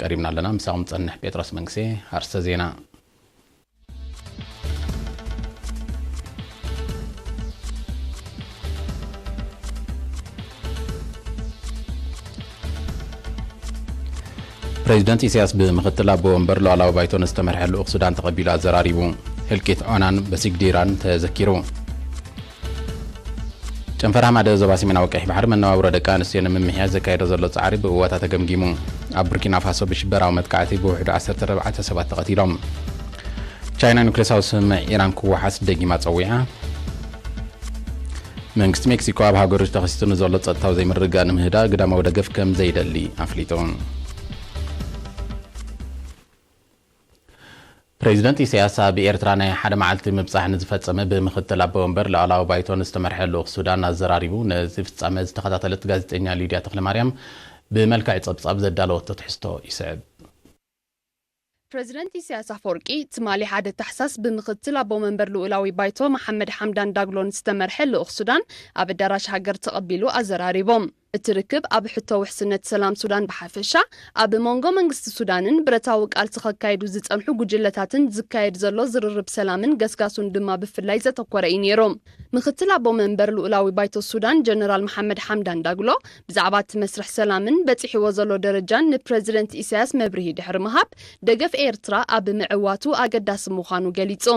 ቀሪብና ኣለና። ምሳኹም ጸንሕ ጴጥሮስ መንግሴ። ኣርስተ ዜና። ፕሬዚደንት ኢሳያስ ብምኽትል ኣቦ ወንበር ሉዓላዊ ባይቶ ንዝተመርሐ ልኡኽ ሱዳን ተቐቢሉ ኣዘራሪቡ። ህልቂት ዖናን በሲግዲራን ተዘኪሩ። ጨንፈር ሃማደ ዞባ ሰሜናዊ ቀይሕ ባሕሪ መነባብሮ ደቂ ኣንስትዮ ንምምሕያሽ ዘካየዶ ዘሎ ጻዕሪ ብእወታ ተገምጊሙ። ኣብ ቡርኪና ፋሶ ብሽበራዊ መጥቃዕቲ ብውሕዱ ዓሰርተ ኣርባዕተ ሰባት ተቐቲሎም። ቻይና ኑክሌሳዊ ስምምዕ ኢራን ክወሓስ ደጊማ ጸዊዓ። መንግስቲ ሜክሲኮ ኣብ ሃገሩ ተኸሲቱ ንዘሎ ጸጥታዊ ዘይምርግጋእ ንምህዳእ ግዳማዊ ደገፍ ከም ዘይደሊ ኣፍሊጡ። ፕሬዚደንት ኢሳያስ ኣብ ኤርትራ ናይ ሓደ መዓልቲ ምብጻሕ ንዝፈጸመ ብምኽትል ኣቦ ወንበር ሉዓላዊ ባይቶ ንዝተመርሐ ልኡኽ ሱዳን ኣዘራሪቡ። ነዚ ፍጻመ ዝተኸታተለት ጋዜጠኛ ሊድያ ተኽለማርያም ብመልክዕ ጸብጻብ ዘዳለወቶ ትሕዝቶ ይስዕብ። ፕሬዚደንት ኢሳያስ ኣፈወርቂ ትማሊ ሓደ ታሕሳስ ብምኽትል ኣቦ መንበር ልኡላዊ ባይቶ መሓመድ ሓምዳን ዳግሎ ንዝተመርሐ ልኡኽ ሱዳን ኣብ ኣዳራሽ ሃገር ተቐቢሉ ኣዘራሪቦም። እቲ ርክብ ኣብ ሕቶ ውሕስነት ሰላም ሱዳን ብሓፈሻ፣ ኣብ መንጎ መንግስቲ ሱዳንን ብረታዊ ቃልሲ ከካይዱ ዝጸንሑ ጉጅለታትን ዝካየድ ዘሎ ዝርርብ ሰላምን ገስጋሱን ድማ ብፍላይ ዘተኮረ እዩ ነይሩ። ምኽትል ኣቦ መንበር ልኡላዊ ባይቶ ሱዳን ጀነራል መሓመድ ሓምዳን ዳግሎ ብዛዕባ እቲ መስርሕ ሰላምን በጺሕዎ ዘሎ ደረጃን ንፕረዚደንት ኢሳያስ መብርሂ ድሕሪ ምሃብ፣ ደገፍ ኤርትራ ኣብ ምዕዋቱ ኣገዳሲ ምዃኑ ገሊጹ።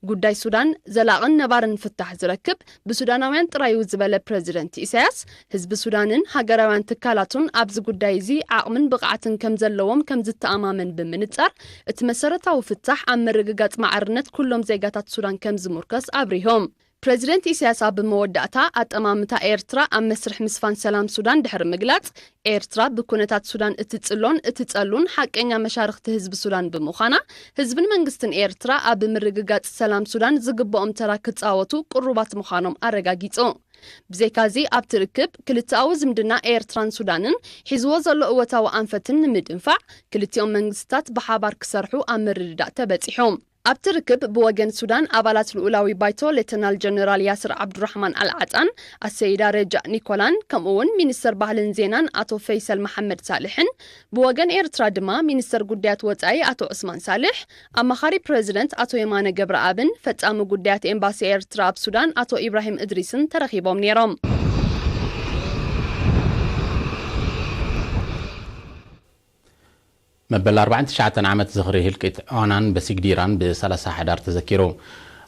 ጉዳይ ሱዳን ዘላቕን ነባርን ፍታሕ ዝረክብ ብሱዳናውያን ጥራይ እዩ ዝበለ ፕረዚደንት ኢሳያስ፣ ህዝቢ ሱዳንን ሃገራውያን ትካላቱን ኣብዚ ጉዳይ እዚ ዓቕምን ብቕዓትን ከም ዘለዎም ከም ዝተኣማመን ብምንጻር፣ እቲ መሰረታዊ ፍታሕ ኣብ ምርግጋጽ ማዕርነት ኩሎም ዜጋታት ሱዳን ከም ዝሙርከስ ኣብሪሆም። ፕረዚደንት ኢሳያስ ኣብ መወዳእታ ኣጠማምታ ኤርትራ ኣብ መስርሕ ምስፋን ሰላም ሱዳን ድሕሪ ምግላጽ፣ ኤርትራ ብኩነታት ሱዳን እትጽሎን እትጸሉን ሓቀኛ መሻርኽቲ ህዝቢ ሱዳን ብምዃና፣ ህዝብን መንግስትን ኤርትራ ኣብ ምርግጋጽ ሰላም ሱዳን ዝግብኦም ተራ ክጻወቱ ቅሩባት ምዃኖም ኣረጋጊጹ። ብዘይካዚ ኣብቲ ርክብ ክልተኣዊ ዝምድና ኤርትራን ሱዳንን ሒዝዎ ዘሎ እወታዊ ኣንፈትን ንምድንፋዕ ክልቲኦም መንግስታት ብሓባር ክሰርሑ ኣብ ምርድዳእ ተበጺሑ። ኣብቲ ርክብ ብወገን ሱዳን ኣባላት ልኡላዊ ባይቶ ሌተናል ጀነራል ያስር ዓብዱራሕማን ኣልዓጣን ኣሰይዳ ረጃ ኒኮላን ከምኡ እውን ሚኒስተር ባህልን ዜናን ኣቶ ፈይሰል መሓመድ ሳልሕን፣ ብወገን ኤርትራ ድማ ሚኒስተር ጉዳያት ወጻኢ ኣቶ ዑስማን ሳልሕ፣ ኣማኻሪ ፕረዚደንት ኣቶ የማነ ገብረኣብን ፈጻሚ ጉዳያት ኤምባሲ ኤርትራ ኣብ ሱዳን ኣቶ ኢብራሂም እድሪስን ተረኺቦም ነይሮም። መበል ኣርባዓን ትሽዓተን ዓመት ዝኽሪ ህልቂት ዖናን በሲግዲራን ብ30 ሓዳር ተዘኪሩ።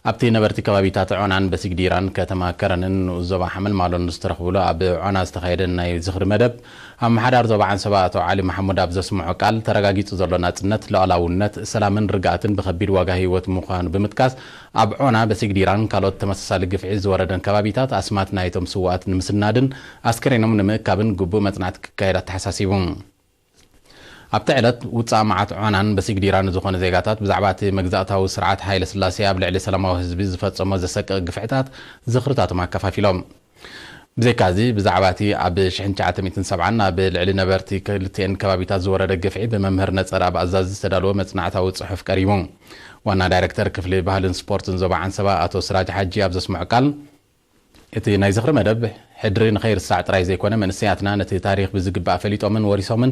ኣብቲ ነበርቲ ከባቢታት ዖናን በሲግዲራን ከተማ ከረንን ንኡስ ዞባ ሓመልማሎን ዝተረኽብሉ ኣብ ዖና ዝተኻየደ ናይ ዝኽሪ መደብ፣ ኣመሓዳር ዞባ ዓንሰባ ኣቶ ዓሊ መሓሙድ ኣብ ዘስምዖ ቃል፣ ተረጋጊጹ ዘሎ ናጽነት፣ ሉዓላውነት፣ ሰላምን ርግኣትን ብኸቢድ ዋጋ ህይወት ምዃኑ ብምጥቃስ፣ ኣብ ዖና በሲግዲራን ካልኦት ተመሳሳሊ ግፍዒ ዝወረደን ከባቢታት ኣስማት ናይቶም ስውኣት ንምስናድን ኣስከሬኖም ንምእካብን ግቡእ መጽናዕቲ ክካየድ ኣተሓሳሲቡ። ኣብቲ ዕለት፣ ውጻእ መዓት ዖናን በሲግዲራን ዝኾነ ዜጋታት ብዛዕባ እቲ መግዛእታዊ ስርዓት ሃይለ ስላሴ ኣብ ልዕሊ ሰላማዊ ህዝቢ ዝፈጸሞ ዘሰቅቕ ግፍዕታት ዝኽርታቶም ኣከፋፊሎም። ብዘይካዚ፣ ብዛዕባ እቲ ኣብ ሽሕን ትሽዓተ ሚእትን ሰብዓን ኣብ ልዕሊ ነበርቲ ክልቲኤን ከባቢታት ዝወረደ ግፍዒ ብመምህር ነጸር ኣብ ኣዛዚ ዝተዳለወ መጽናዕታዊ ጽሑፍ ቀሪቡ። ዋና ዳይረክተር ክፍሊ ባህልን ስፖርትን ዞባ ዓንሰባ ኣቶ ስራጅ ሓጂ ኣብ ዘስምዖ ቃል፣ እቲ ናይ ዝኽሪ መደብ ሕድሪ ንኸይርሳዕ ጥራይ ዘይኮነ፣ መንእሰያትና ነቲ ታሪኽ ብዝግባእ ፈሊጦምን ወሪሶምን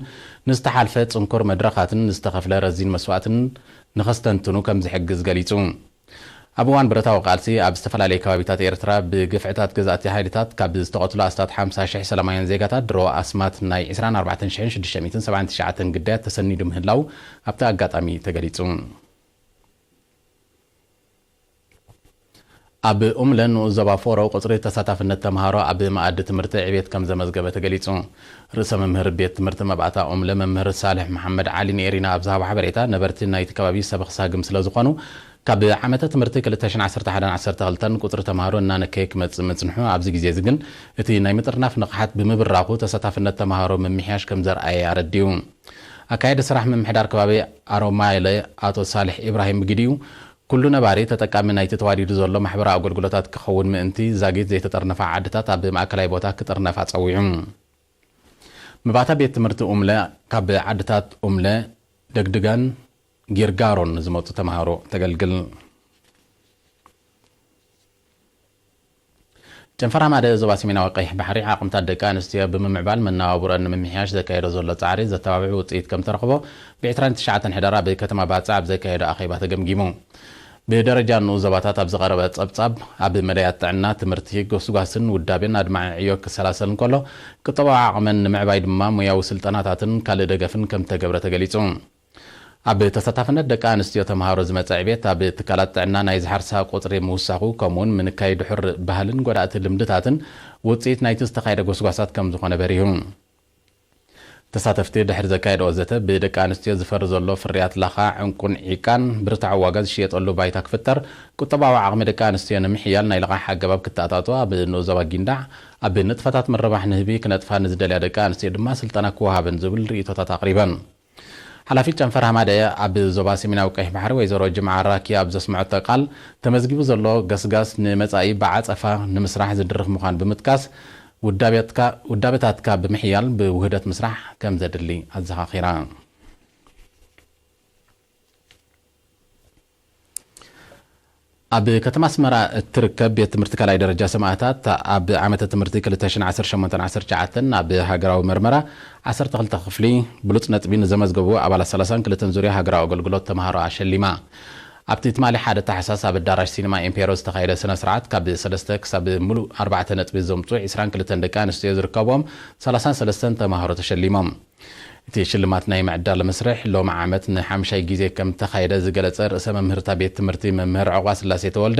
ንዝተሓልፈ ጽንኩር መድረኻትን ንዝተኸፍለ ረዚን መስዋእትን ንኸስተንትኑ ከም ዝሕግዝ ገሊጹ። ኣብ እዋን ብረታዊ ቃልሲ ኣብ ዝተፈላለዩ ከባቢታት ኤርትራ ብግፍዕታት ገዛእቲ ሓይልታት ካብ ዝተቐትሉ ኣስታት ሓምሳ ሽሕ ሰላማውያን ዜጋታት ድሮ ኣስማት ናይ ዕስራን ኣርባዕተን ሽሕን ሽዱሽተ ሚእትን ሰብዓን ትሽዓተን ግዳያት ተሰኒዱ ምህላው ኣብቲ ኣጋጣሚ ተገሊጹ። ኣብ ኡምለ ንኡስ ዞባ ፎሮ ቁጽሪ ተሳታፍነት ተምሃሮ ኣብ መኣዲ ትምህርቲ ዕቤት ከም ዘመዝገበ ተገሊጹ። ርእሰ መምህር ቤት ትምህርቲ መባእታ ኡምለ መምህር ሳልሕ መሓመድ ዓሊ ንኤሪና ኣብ ዝሃቦ ሓበሬታ፣ ነበርቲ ናይቲ ከባቢ ሰበኽ ሳግም ስለ ዝኾኑ፣ ካብ ዓመተ ትምህርቲ ክልተ ሽሕን ዓሰርተ ሓደን ዓሰርተ ክልተን ቁጽሪ ተምሃሮ እናነከየ ክመጽእ ምጽንሑ፣ ኣብዚ ግዜ እዚ ግን እቲ ናይ ምጥርናፍ ንቕሓት ብምብራኹ ተሳታፍነት ተምሃሮ ምምሕያሽ ከም ዘርኣየ ኣረዲኡ። ኣካያዲ ስራሕ ምምሕዳር ከባቢ ኣሮማይለ ኣቶ ሳልሕ ኢብራሂም ብግዲኡ፣ ኩሉ ነባሪ ተጠቃሚ ናይቲ ተዋዲዱ ዘሎ ማሕበራዊ ኣገልግሎታት ክኸውን ምእንቲ፣ ዛጊት ዘይተጠርነፋ ዓድታት ኣብ ማእከላይ ቦታ ክጥርነፋ ጸዊዑ። መባእታ ቤት ትምህርቲ ኡምለ ካብ ዓድታት ኡምለ፣ ደግድጋን ጊርጋሮን ንዝመጹ ተምሃሮ ተገልግል። ጨንፈር ሃማደ ዞባ ሰሜናዊ ቀይሕ ባሕሪ ዓቕምታት ደቂ ኣንስትዮ ብምምዕባል መነባብሮአን ንምምሕያሽ ዘካየዶ ዘሎ ጻዕሪ ዘተባብዕ ውጽኢት ከም ተረኽቦ ብ ዕስራን ትሽዓተን ሕዳር ኣብ ከተማ ባጽዕ ኣብ ዘካየዶ ኣኼባ ተገምጊሙ። ብደረጃ ንኡስ ዞባታት ኣብ ዝቐረበ ጸብጻብ፣ ኣብ መዳያት ጥዕና፣ ትምህርቲ፣ ጎስጓስን ውዳቤን ኣድማዒ ዕዮ ክሰላሰል እንከሎ፣ ቁጠባዊ ዓቕመን ንምዕባይ ድማ ሞያዊ ስልጠናታትን ካልእ ደገፍን ከም ተገብረ ተገሊጹ። ኣብ ተሳታፍነት ደቂ ኣንስትዮ ተምሃሮ ዝመጸ ዕቤት፣ ኣብ ትካላት ጥዕና ናይ ዝሓርሳ ቁጽሪ ምውሳኹ፣ ከምኡውን ምንካይ ድሑር ባህልን ጎዳእቲ ልምድታትን ውጽኢት ናይቲ ዝተኻየደ ጎስጓሳት ከም ዝኾነ በሪሁ። ተሳተፍቲ ድሕሪ ዘካየድኦ ዘተ፣ ብደቂ ኣንስትዮ ዝፈሪ ዘሎ ፍርያት ላኻ፣ ዕንቁን ዒቃን ብርታዕ ዋጋ ዝሽየጠሉ ባይታ ክፍጠር፣ ቁጠባዊ ዓቕሚ ደቂ ኣንስትዮ ንምሕያል ናይ ልቓሕ ኣገባብ ክተኣታቶ፣ ኣብ ንኡስ ዞባ ጊንዳዕ ኣብ ንጥፈታት ምርባሕ ንህቢ ክነጥፋ ንዝደልያ ደቂ ኣንስትዮ ድማ ስልጠና ክወሃበን ዝብል ርእይቶታት ኣቕሪበን። ሓላፊት ጨንፈር ሃማደየ ኣብ ዞባ ሰሜናዊ ቀይሕ ባሕሪ ወይዘሮ ጅምዓ ራኪ ኣብ ዘስምዐቶ ቃል፣ ተመዝጊቡ ዘሎ ገስጋስ ንመጻኢ ብዓጸፋ ንምስራሕ ዝድርኽ ምዃን ብምጥቃስ፣ ውዳቤትካ ውዳቤታትካ ብምሕያል ብውህደት ምስራሕ ከም ዘድሊ ኣዘኻኺራ። ኣብ ከተማ ኣስመራ እትርከብ ቤት ትምህርቲ ካልኣይ ደረጃ ሰማእታት፣ ኣብ ዓመተ ትምህርቲ ክልተ ሽሕን ዓሰርተ ሸሞንተን ዓሰርተ ትሽዓተን ኣብ ሃገራዊ መርመራ ዓሰርተ ክልተ ክፍሊ ብሉጽ ነጥቢ ንዘመዝገቡ ኣባላት ሰላሳን ክልተን ዙርያ ሃገራዊ ኣገልግሎት ተምሃሮ ኣሸሊማ። ኣብቲ ትማሊ ሓደ ታሕሳስ ኣብ ኣዳራሽ ሲኒማ ኢምፔሮ ዝተኻየደ ስነ ስርዓት፣ ካብ ሰለስተ ክሳብ ምሉእ ኣርባዕተ ነጥቢ ዘምጹ ዕስራን ክልተን ደቂ ኣንስትዮ ዝርከብዎም ሰላሳን ሰለስተን ተምሃሮ ተሸሊሞም። እቲ ሽልማት ናይ ምዕዳል መስርሕ ሎሚ ዓመት ንሓምሻይ ግዜ ከም ተኻየደ ዝገለጸ ርእሰ መምህርታ ቤት ትምህርቲ መምህር ዕቑባስላሴ ተወልደ፣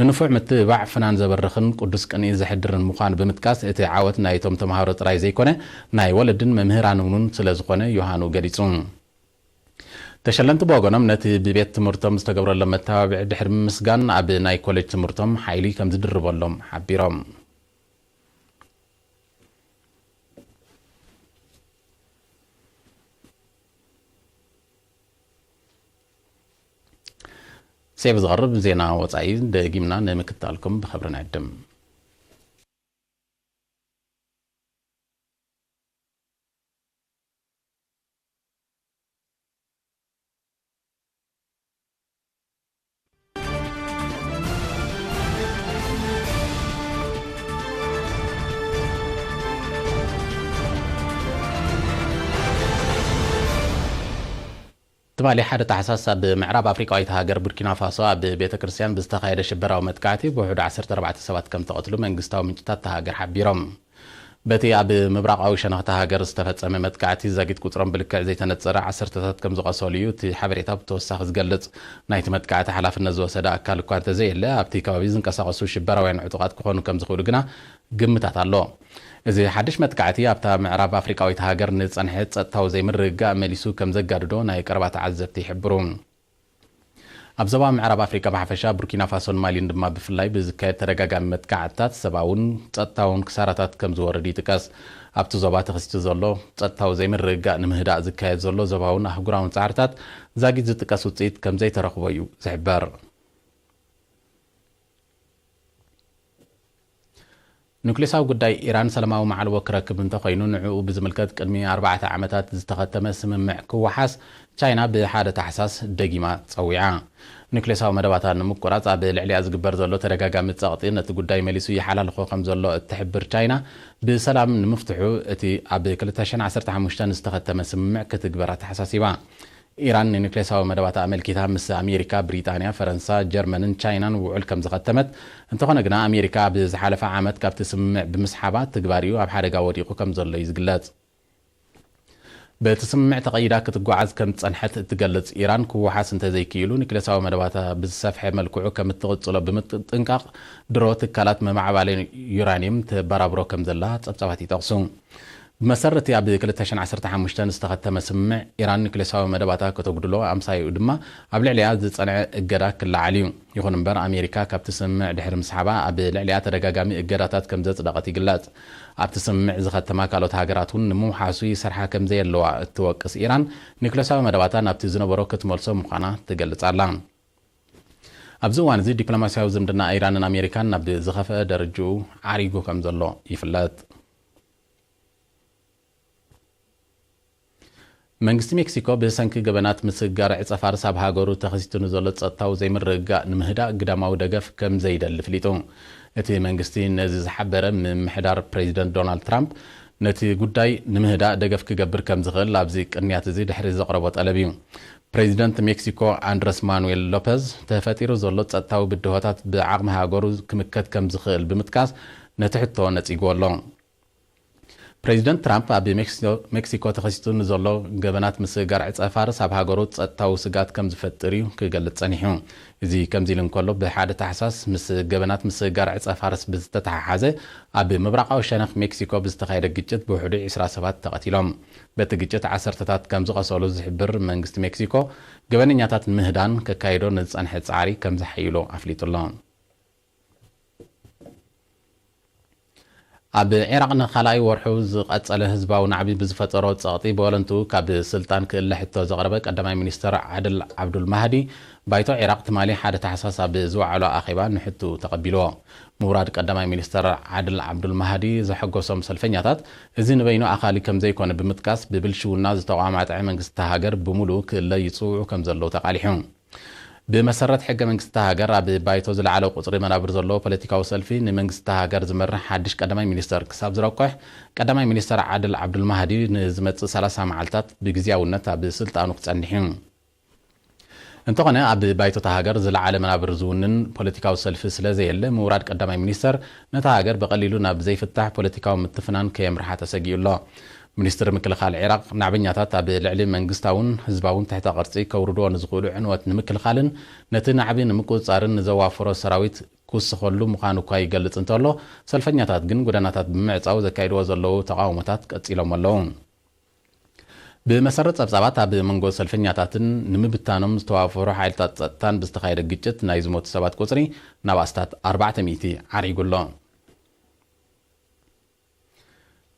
ንንፉዕ ምትብባዕ ፍናን ዘበርኽን ቅዱስ ቅንኢ ዘሕድርን ምዃኑ ብምጥቃስ፣ እቲ ዓወት ናይቶም ተምሃሮ ጥራይ ዘይኮነ፣ ናይ ወለድን መምህራንን እውን ስለ ዝኾነ ዮሃኑ ገሊጹ። ተሸለምቲ ብወገኖም፣ ነቲ ብቤት ትምህርቶም ዝተገብረሎም መተባብዒ ድሕሪ ምምስጋን፣ ኣብ ናይ ኮሌጅ ትምህርቶም ሓይሊ ከም ዝድርበሎም ሓቢሮም። ሴብ ዝቐርብ ዜና ወጻኢ ደጊምና ንምክታልኩም ብኽብሪ ንዕድም። ትማሊ ሓደ ታሕሳስ ኣብ ምዕራብ ኣፍሪቃዊት ሃገር ቡርኪና ፋሶ ኣብ ቤተ ክርስቲያን ብዝተኻየደ ሽበራዊ መጥቃዕቲ ብውሕዱ ዓሰርተ ኣርባዕተ ሰባት ከም ተቐትሉ መንግስታዊ ምንጭታት እታ ሃገር ሓቢሮም። በቲ ኣብ ምብራቓዊ ሸነኽ እታ ሃገር ዝተፈጸመ መጥቃዕቲ ዛጊት ቁጽሮም ብልክዕ ዘይተነጸረ ዓሰርተታት ከም ዝቖሰሉ እዩ እቲ ሓበሬታ ብተወሳኺ ዝገልጽ። ናይቲ መጥቃዕቲ ሓላፍነት ዝወሰደ ኣካል እኳ እንተዘየለ፣ ኣብቲ ከባቢ ዝንቀሳቐሱ ሽበራውያን ዕጡቓት ክኾኑ ከም ዝኽእሉ ግና ግምታት ኣሎ። እዚ ሓድሽ መጥቃዕቲ ኣብታ ምዕራብ ኣፍሪቃዊት ሃገር ንጸንሐ ጸጥታዊ ዘይምርግጋእ መሊሱ ከም ዘጋድዶ ናይ ቀረባ ተዓዘብቲ ይሕብሩ። ኣብ ዞባ ምዕራብ ኣፍሪቃ ብሓፈሻ፣ ቡርኪና ፋሶን ማሊን ድማ ብፍላይ ብዝካየድ ተደጋጋሚ መጥቃዕትታት ሰብኣውን ጸጥታውን ክሳራታት ከም ዝወርድ ይጥቀስ። ኣብቲ ዞባ ተኸሲቱ ዘሎ ጸጥታዊ ዘይምርግጋእ ንምህዳእ ዝካየድ ዘሎ ዞባውን ኣህጉራውን ጻዕርታት ዛጊት ዝጥቀስ ውጽኢት ከም ዘይተረኽቦ እዩ ዝሕበር። ኑክሌሳዊ ጉዳይ ኢራን ሰላማዊ ማዕልቦ ክረክብ እንተኾይኑ፣ ንዕኡ ብዝምልከት ቅድሚ ኣርባዕተ ዓመታት ዝተኸተመ ስምምዕ ክወሓስ ቻይና ብሓደ ታሕሳስ ደጊማ ጸዊዓ። ኑክሌሳዊ መደባታ ንምቁራጽ ኣብ ልዕሊኣ ዝግበር ዘሎ ተደጋጋሚ ጸቕጢ ነቲ ጉዳይ መሊሱ ይሓላልኾ ከም ዘሎ እትሕብር ቻይና፣ ብሰላም ንምፍትሑ እቲ ኣብ ክልተ ሽሕን ዓሰርተ ሓሙሽተን ዝተኸተመ ስምምዕ ክትግበር ኣተሓሳሲባ። ኢራን ንኑክሌሳዊ መደባታ ኣመልኪታ ምስ ኣሜሪካ፣ ብሪጣንያ፣ ፈረንሳ፣ ጀርመንን ቻይናን ውዑል ከም ዝኸተመት፣ እንተኾነ ግና ኣሜሪካ ኣብ ዝሓለፈ ዓመት ካብቲ ስምምዕ ብምስሓባ፣ ትግባሪኡ ኣብ ሓደጋ ወዲቑ ከም ዘሎ እዩ ዝግለጽ። በቲ ስምምዕ ተቐይዳ ክትጓዓዝ ከም ዝጸንሐት እትገልጽ ኢራን፣ ክወሓስ እንተዘይክኢሉ ኑክሌሳዊ መደባታ ብዝሰፍሐ መልክዑ ከም እትቕጽሎ ብምጥንቃቕ፣ ድሮ ትካላት መማዕባሊ ዩራኒየም ተበራብሮ ከም ዘላ ጸብጻባት ይጠቕሱ። ብመሰረት እቲ ኣብ ክልተ ሽሕን ዓሰርተ ሓሙሽተን ዝተኸተመ ስምምዕ፣ ኢራን ኑክሌሳዊ መደባታ ከተጉድሎ፣ ኣምሳይኡ ድማ ኣብ ልዕሊኣ ዝጸንዐ እገዳ ክለዓል እዩ። ይኹን እምበር፣ ኣሜሪካ ካብቲ ስምምዕ ድሕሪ ምስሓባ፣ ኣብ ልዕሊኣ ተደጋጋሚ እገዳታት ከም ዘጽደቐት ይግለጽ። ኣብቲ ስምምዕ ዝኸተማ ካልኦት ሃገራት እውን ንምውሓሱ ይሰርሓ ከም ዘየለዋ እትወቅስ ኢራን፣ ኑክሌሳዊ መደባታ ናብቲ ዝነበሮ ክትመልሶ ምዃና ትገልጽ ኣላ። ኣብዚ እዋን እዚ፣ ዲፕሎማስያዊ ዝምድና ኢራንን ኣሜሪካን ናብ ዝኸፍአ ደረጅኡ ዓሪጉ ከም ዘሎ ይፍለጥ። መንግስቲ ሜክሲኮ ብሰንኪ ገበናት ምስግጋር ዕጸ ፋርስ ኣብ ሃገሩ ተኸሲቱ ንዘሎ ጸጥታዊ ዘይምርግጋእ ንምህዳእ ግዳማዊ ደገፍ ከም ዘይደሊ ኣፍሊጡ። እቲ መንግስቲ ነዚ ዝሓበረ ምምሕዳር ፕሬዚደንት ዶናልድ ትራምፕ ነቲ ጉዳይ ንምህዳእ ደገፍ ክገብር ከም ዝኽእል ኣብዚ ቅንያት እዚ ድሕሪ ዘቕረቦ ጠለብ እዩ። ፕሬዚደንት ሜክሲኮ ኣንድረስ ማኑዌል ሎፐዝ ተፈጢሩ ዘሎ ጸጥታዊ ብድሆታት ብዓቕሚ ሃገሩ ክምከት ከም ዝኽእል ብምጥቃስ ነቲ ሕቶ ነጺግዎ ኣሎ። ፕሬዚደንት ትራምፕ ኣብ ሜክሲኮ ተኸሲቱ ንዘሎ ገበናት ምስግጋር ዕጸ ፋርስ ኣብ ሃገሩ ጸጥታዊ ስግኣት ከም ዝፈጥር እዩ ክገልጽ ጸኒሑ። እዚ ከምዚ ኢሉ እንከሎ፣ ብሓደ ታሕሳስ ምስ ገበናት ምስግጋር ዕጸ ፋርስ ብዝተተሓሓዘ ኣብ ምብራቓዊ ሸነኽ ሜክሲኮ ብዝተኻየደ ግጭት ብውሕዱ ዕስራ ሰባት ተቐቲሎም። በቲ ግጭት ዓሰርተታት ከም ዝቐሰሉ ዝሕብር መንግስቲ ሜክሲኮ፣ ገበነኛታት ንምህዳን ከካይዶ ንዝጸንሐ ጻዕሪ ከም ዝሓይሎ ኣፍሊጡ ኣሎ። ኣብ ዒራቕ ንኻልኣይ ወርሑ ዝቐጸለ ህዝባዊ ናዕቢ ብዝፈጠሮ ጸቕጢ፣ ብወለንትኡ ካብ ስልጣን ክእለ ሕቶ ዘቕረበ ቀዳማይ ሚኒስተር ዓድል ዓብዱል ማህዲ፣ ባይቶ ዒራቕ ትማሊ ሓደ ታሕሳስ ኣብ ዝወዓሎ ኣኼባ ንሕቱ ተቐቢልዎ። ምውራድ ቀዳማይ ሚኒስተር ዓድል ዓብዱል ማህዲ ዘሐጎሶም ሰልፈኛታት፣ እዚ ንበይኑ ኣኻሊ ከም ዘይኮነ ብምጥቃስ፣ ብብልሽውና ዝተቋማጠዐ መንግስቲ እታ ሃገር ብምሉኡ ክእለ ይጽውዑ ከም ዘለዉ ተቓሊሑ። ብመሰረት ሕገ መንግስቲ እታ ሃገር፣ ኣብ ባይቶ ዝለዓለ ቁጽሪ መናብር ዘለዎ ፖለቲካዊ ሰልፊ ንመንግስቲ እታ ሃገር ዝመርሕ ሓድሽ ቀዳማይ ሚኒስተር ክሳብ ዝረቁሕ፣ ቀዳማይ ሚኒስተር ዓድል ዓብዱል ማህዲ ንዝመጽእ ሰላሳ መዓልታት ብግዝያውነት ኣብ ስልጣኑ ክጸንሕ እዩ። እንተኾነ፣ ኣብ ባይቶ እታ ሃገር ዝለዓለ መናብር ዝውንን ፖለቲካዊ ሰልፊ ስለ ዘየለ፣ ምውራድ ቀዳማይ ሚኒስተር ነታ ሃገር ብቐሊሉ ናብ ዘይፍታሕ ፖለቲካዊ ምትፍናን ከየምርሓ ተሰጊኡ ኣሎ። ሚኒስትሪ ምክልኻል ዒራቕ፣ ናዕበኛታት ኣብ ልዕሊ መንግስታውን ህዝባውን ትሕተ ቅርጺ ከውርድዎ ንዝኽእሉ ዕንወት ንምክልኻልን ነቲ ናዕቢ ንምቁጽጻርን ንዘዋፈሮ ሰራዊት ክውስኸሉ ምዃኑ እኳ ይገልጽ እንተሎ፣ ሰልፈኛታት ግን ጎደናታት ብምዕጻው ዘካይድዎ ዘለዉ ተቓውሞታት ቀጺሎም ኣለዉ። ብመሰረት ጸብጻባት፣ ኣብ መንጎ ሰልፈኛታትን ንምብታኖም ዝተዋፈሩ ሓይልታት ጸጥታን ብዝተኻየደ ግጭት ናይ ዝሞቱ ሰባት ቁጽሪ ናብ ኣስታት ኣርባዕተ ሚእቲ ዓሪጉ ኣሎ።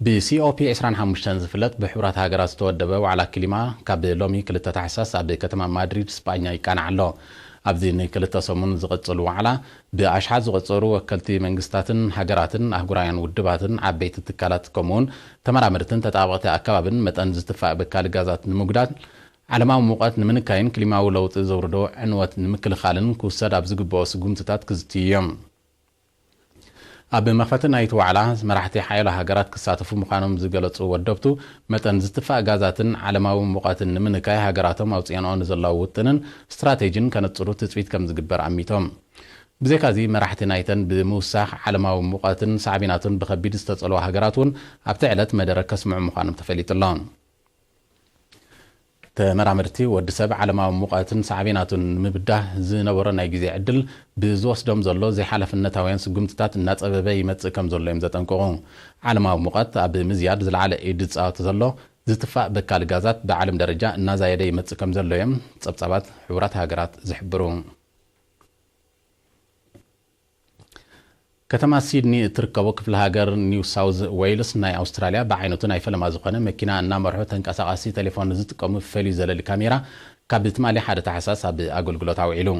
ብሲኦፒ ዕስራን ሓሙሽተን ዝፍለጥ ብሕቡራት ሃገራት ዝተወደበ ዋዕላ ክሊማ ካብ ሎሚ ክልተ ታሕሳስ ኣብ ከተማ ማድሪድ ስጳኛ ይቃናዕ ኣሎ። ኣብዚ ንክልተ ሰሙን ዝቕጽል ዋዕላ ብኣሽሓት ዝቑጸሩ ወከልቲ መንግስታትን ሃገራትን ኣህጉራውያን ውድባትን ዓበይቲ ትካላት ከምኡውን ተመራመርትን ተጣበቕቲ ኣከባብን መጠን ዝትፋእ በካሊ ጋዛት ንምጉዳል፣ ዓለማዊ ሙቐት ንምንካይን ክሊማዊ ለውጢ ዘውርዶ ዕንወት ንምክልኻልን ክውሰድ ኣብ ዝግብኦ ስጉምትታት ክዝትዩ እዮም። ኣብ መኽፈቲ ናይቲ ዋዕላ፣ መራሕቲ ሓያሎ ሃገራት ክሳተፉ ምዃኖም ዝገለጹ ወደብቱ፣ መጠን ዝትፋእ ጋዛትን ዓለማዊ ሙቐትን ንምንካይ ሃገራቶም ኣውጽኤንኦ ንዘለዎ ውጥንን ስትራቴጂን ከነጽሩ ትጽቢት ከም ዝግበር ኣሚቶም። ብዘይካዚ፣ መራሕቲ ናይተን ብምውሳኽ ዓለማዊ ሙቐትን ሳዕቤናቱን ብኸቢድ ዝተጸልዋ ሃገራት እውን ኣብቲ ዕለት መደረ ከስምዑ ምዃኖም ተፈሊጡ ኣሎ። ተመራመርቲ፣ ወዲ ሰብ ዓለማዊ ሙቐትን ሳዕቤናቱን ንምብዳህ ዝነበሮ ናይ ግዜ ዕድል ብዝወስዶም ዘሎ ዘይሓላፍነታውያን ስጉምትታት እናጸበበ ይመጽእ ከም ዘሎ እዮም ዘጠንቅቑ። ዓለማዊ ሙቐት ኣብ ምዝያድ ዝለዓለ ኢድ ዝጻወት ዘሎ ዝትፋእ በካል ጋዛት ብዓለም ደረጃ እናዛየደ ይመጽእ ከም ዘሎ እዮም ጸብጻባት ሕቡራት ሃገራት ዝሕብሩ። ከተማ ሲድኒ እትርከቦ ክፍለ ሃገር ኒው ሳውዝ ዌይልስ ናይ ኣውስትራልያ፣ ብዓይነቱ ናይ ፈለማ ዝኾነ መኪና እናመርሑ ተንቀሳቓሲ ቴሌፎን ዝጥቀሙ ፈልዩ ዘለሊ ካሜራ ካብ ትማሊ ሓደ ታሕሳስ ኣብ ኣገልግሎት ኣውዒሉ።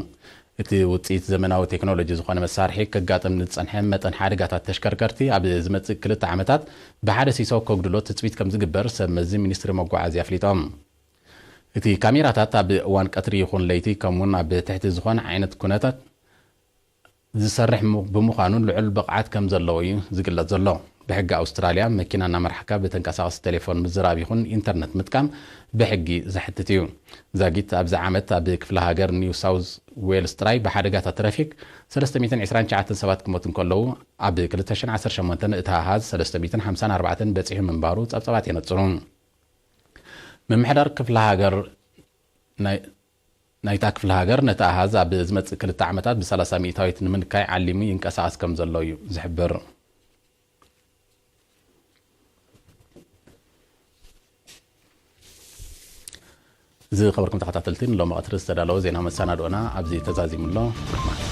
እቲ ውፅኢት ዘመናዊ ቴክኖሎጂ ዝኾነ መሳርሒ ከጋጥም ንዝፀንሐ መጠን ሓደጋታት ተሽከርከርቲ ኣብ ዝመፅእ ክልተ ዓመታት ብሓደ ሲሶ ከጉድሎ ትፅቢት ከም ዝግበር ሰብ መዚ ሚኒስትሪ መጓዓዝያ ኣፍሊጦም። እቲ ካሜራታት ኣብ እዋን ቀትሪ ይኹን ለይቲ ከምኡውን ኣብ ትሕቲ ዝኾነ ዓይነት ኩነታት ዝሰርሕ ሙ-፣ ብምዃኑ ልዑል ብቕዓት ከም ዘለዎ እዩ ዝግለጽ ዘሎ። ብሕጊ ኣውስትራልያ፣ መኪና እናመራሕካ ብተንቀሳቓሲ ቴሌፎን ምዝራብ ይኹን ኢንተርነት ምጥቃም ብሕጊ ዘሕትት እዩ። ዛጊት ኣብዚ ዓመት ኣብ ክፍለ ሃገር ኒው ሳውዝ ዌልስ ጥራይ ብሓደጋታት ትራፊክ ሰለስተ ሚእትን ዕስራን ትሽዓተን ሰባት ክሞቱ እንከለዉ፣ ኣብ ክልተ ሽሕን ዓሰርተ ሸሞንተን እቲ ኣሃዝ ሰለስተ ሚእትን ሓምሳን ኣርባዕተን በጺሑ ምንባሩ ጸብጻባት የነጽሩ። ምምሕዳር ክፍለ ሃገር ናይ ናይታ ክፍለ ሃገር ነቲ ኣሃዝ ኣብ ዝመጽእ ክልተ ዓመታት ብሰላሳ ሚእታዊት ንምንካይ ዓሊሙ ይንቀሳቐስ ከም ዘሎ እዩ ዝሕብር። ዝኸበርኩም ተኸታተልቲ፣ ንሎሚ ቀትሪ ዝተዳለወ ዜና መሰናድኦና ኣብዚ ተዛዚሙ ኣሎ። ርሕማት።